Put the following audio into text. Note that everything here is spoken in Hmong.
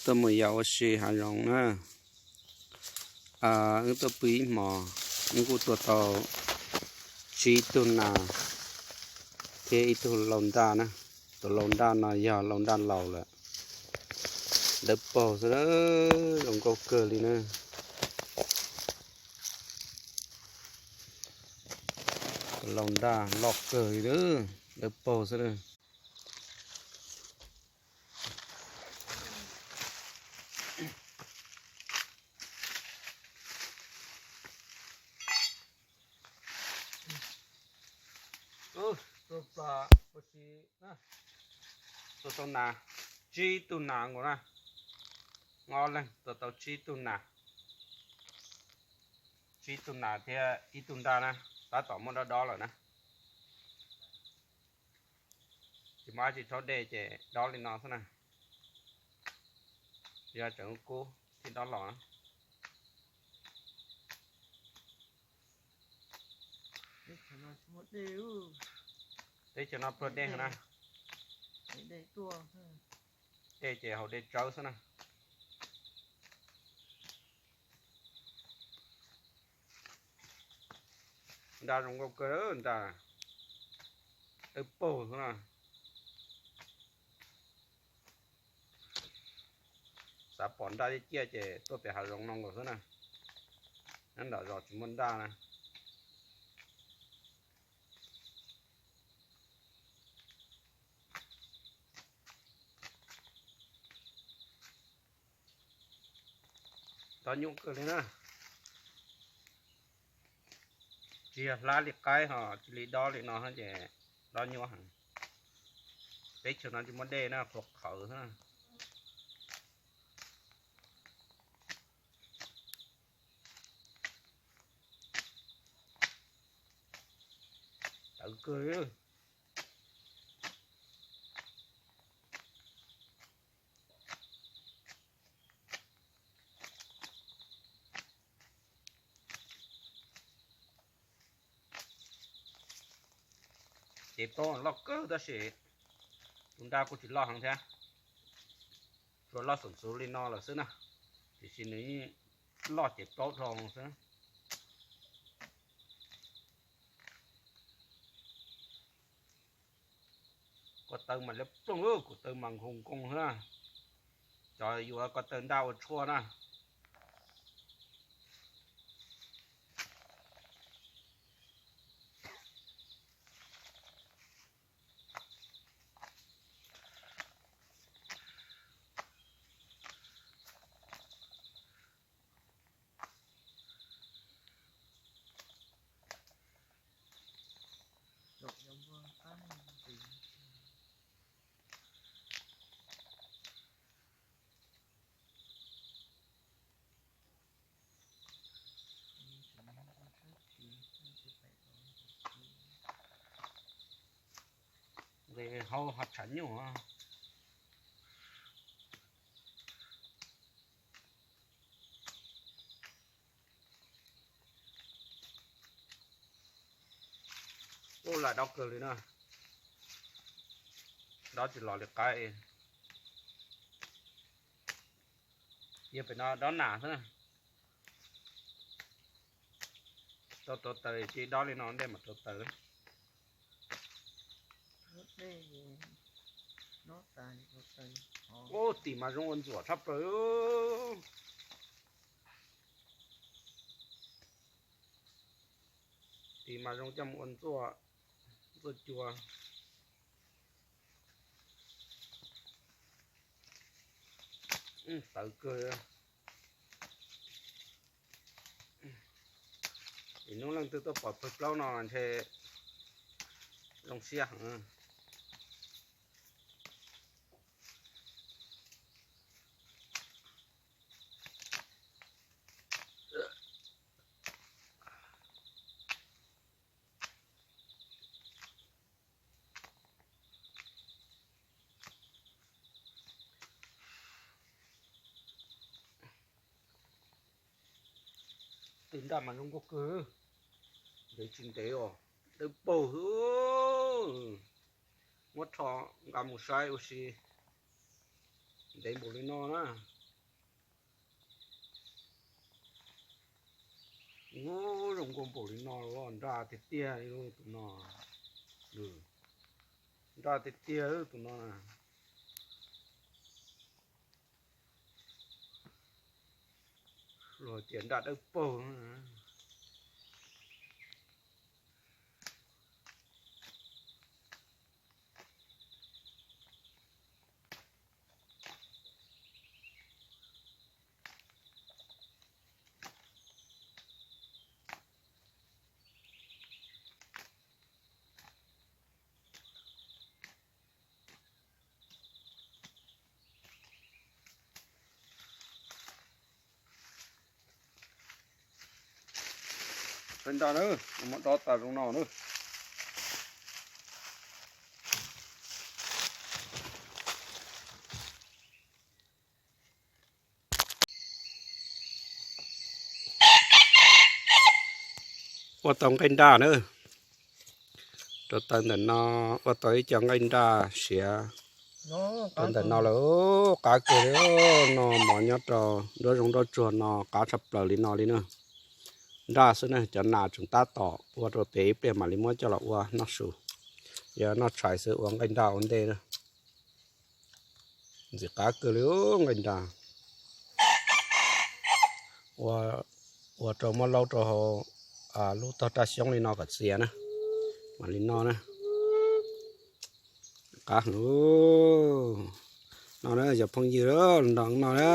Tuaj mus yos ua si hav zoov na. Wb tuaj pw ib hmos, wb kuj tua tau tsib tug nas thiab ib tug lau nraj na. Tus lau nraj no yog lau nraj laus lawm, dawb paug xwb, zoo nkauj kawg li na. Tus lau nraj loj kawg li, dawb paug xwb na. Tua tau nas, tsib tug nas nkaus na. Ob leeg tua tau tsib tug nas, tsib tug nas thiab ib tug nraj na, tab tom muab dob dob lawm na. Tsis muaj dab tsi, rhaub dej ces dob li no xwb na. Yog tseem kub thiaj dob los. Teb chaws no pluag dej na. Dej ces haus dej tsawb xwb na. Nraj zoo nkauj kawg, nraj dawb paug xwb na. Xav pom nraj ciaj ciaj ces tuaj pem hav zoov no nkaus xwb na. Nyob nram zos tsis muaj nraj na. Dob nyuaj kawg li na. Tsis yog hlab li qaib ho cia li dob li no ces dob nyuaj heev. Teb chaws no tsis muaj dej na, qhuav qhawv xwb. Tawv kawg. Cev plaub loj kawg tab sis tus nraj kuj tsis loj heev thiab, tsuas loj xum xum li no lawm xwb na, tiam sis nws loj cev plaub dhau xwb. Ko taw mas liab ploog, ko taw mas nkoos nkoos xwb na. Cov yuav ko taw nraj ua tshuaj na. Nqis hauv ho tshav nyuj. Ub, lam dob kawg li na. Dob tsis los li qaib. Yog pem no dob nas xwb na. Tau rau taws, cia dob li no dej mam rau taws. Ub, tim mas zoo ua ntxuam tshaj plaws. Tim mas zoo coj mus ua ntxuaj, ntxuaj cua. Tawv kawg. Ib hnub leej twg tuaj pom pawg plaub no ntshe zoo siab heev. Tus nraj mas zoo nkauj kawg, ntev tsis ntev os, dawb paug xwb. Muab rho nqa mus saib ua si, ntev npaum li no na. Ub, zoo nkauj npaum li no, nraj tiag tiag li tus no. Nraj tiag tiag tus no. Luag tias nraj dawb paug. Nqaij nraj na, muab dob tas zoo no na. Ua tau nqaij nraj na. Rau taw ntawm no, ua tau ib co nqaij nraj siav rau ntawm no lawm, qab kawg li. No mov nyob rau nruab zoov nruab tsuag no qab tshaj plaws li no li na. Nraj xwb na, cov nas tseem tab tom ua rau pem, ib pliag mam li muab coj los ua noj su. Yog noj tshais xwb, ua nqaij nraj ua ntej na. Ntxim qab kawg li nqaij nraj. Ua rau muab laub rau hauv lub tog raj xyoob li no kom txias na. Mam li noj na. Qab heev. No na cov phooj ywg, nrog no na.